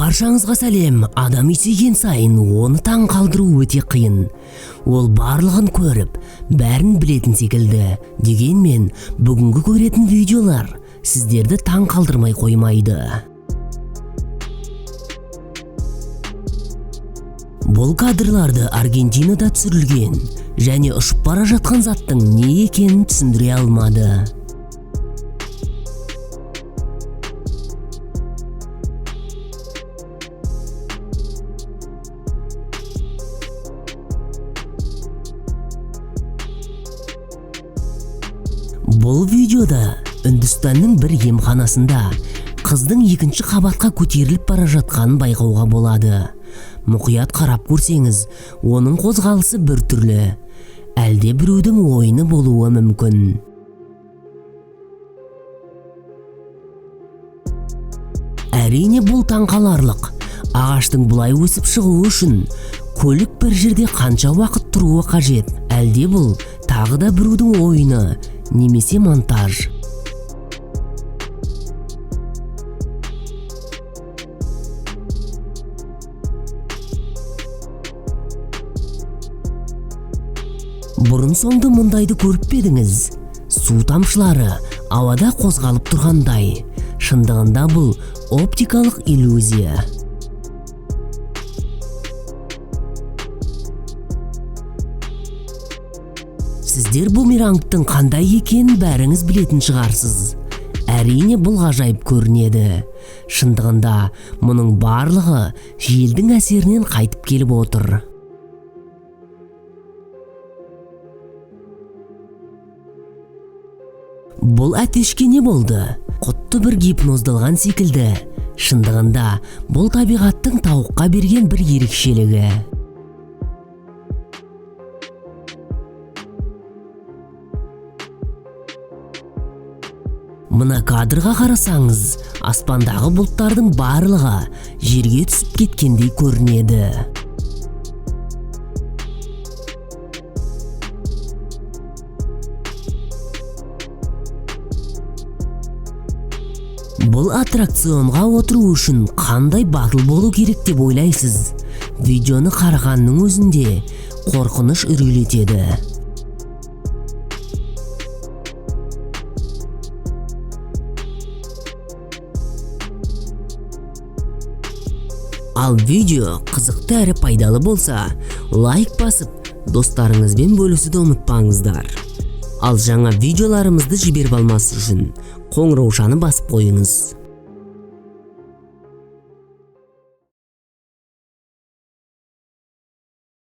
Баршаңызға сәлем. Адам есейген сайын оны таң қалдыру өте қиын. Ол барлығын көріп, бәрін білетін секілді. Дегенмен, бүгінгі көретін видеолар сіздерді таң қалдырмай қоймайды. Бұл кадрларды Аргентинада түсірілген және ұшып бара жатқан заттың не екенін түсіндіре алмады. Бұл видеода Үндістанның бір емханасында қыздың екінші қабатқа көтеріліп бара жатқанын байқауға болады. Мұқият қарап көрсеңіз, оның қозғалысы бір түрлі. Әлде біреудің ойыны болуы мүмкін. Әрине, бұл таңқаларлық. Ағаштың бұлай өсіп шығуы үшін көлік бір жерде қанша уақыт тұруы қажет? Әлде бұл тағы да біреудің ойыны немесе монтаж? Бұрын соңды мұндайды көріп пе едіңіз? Су тамшылары ауада қозғалып тұрғандай. Шындығында бұл оптикалық иллюзия. Сіздер бумерангтың қандай екенін бәріңіз білетін шығарсыз. Әрине, бұл ғажайып көрінеді. Шындығында мұның барлығы желдің әсерінен қайтып келіп отыр. Бұл әтешке не болды? Құтты бір гипноздалған секілді. Шындығында бұл табиғаттың тауыққа берген бір ерекшелігі. Мына кадрға қарасаңыз, аспандағы бұлттардың барлығы жерге түсіп кеткендей көрінеді. Бұл аттракционға отыру үшін қандай батыл болу керек деп ойлайсыз? Видеоны қарағанның өзінде қорқыныш үрейлетеді. Ал видео қызықты әрі пайдалы болса, лайк басып, достарыңызбен бөлісуді ұмытпаңыздар. Ал жаңа видеоларымызды жіберіп алмас үшін қоңыраушаны басып қойыңыз.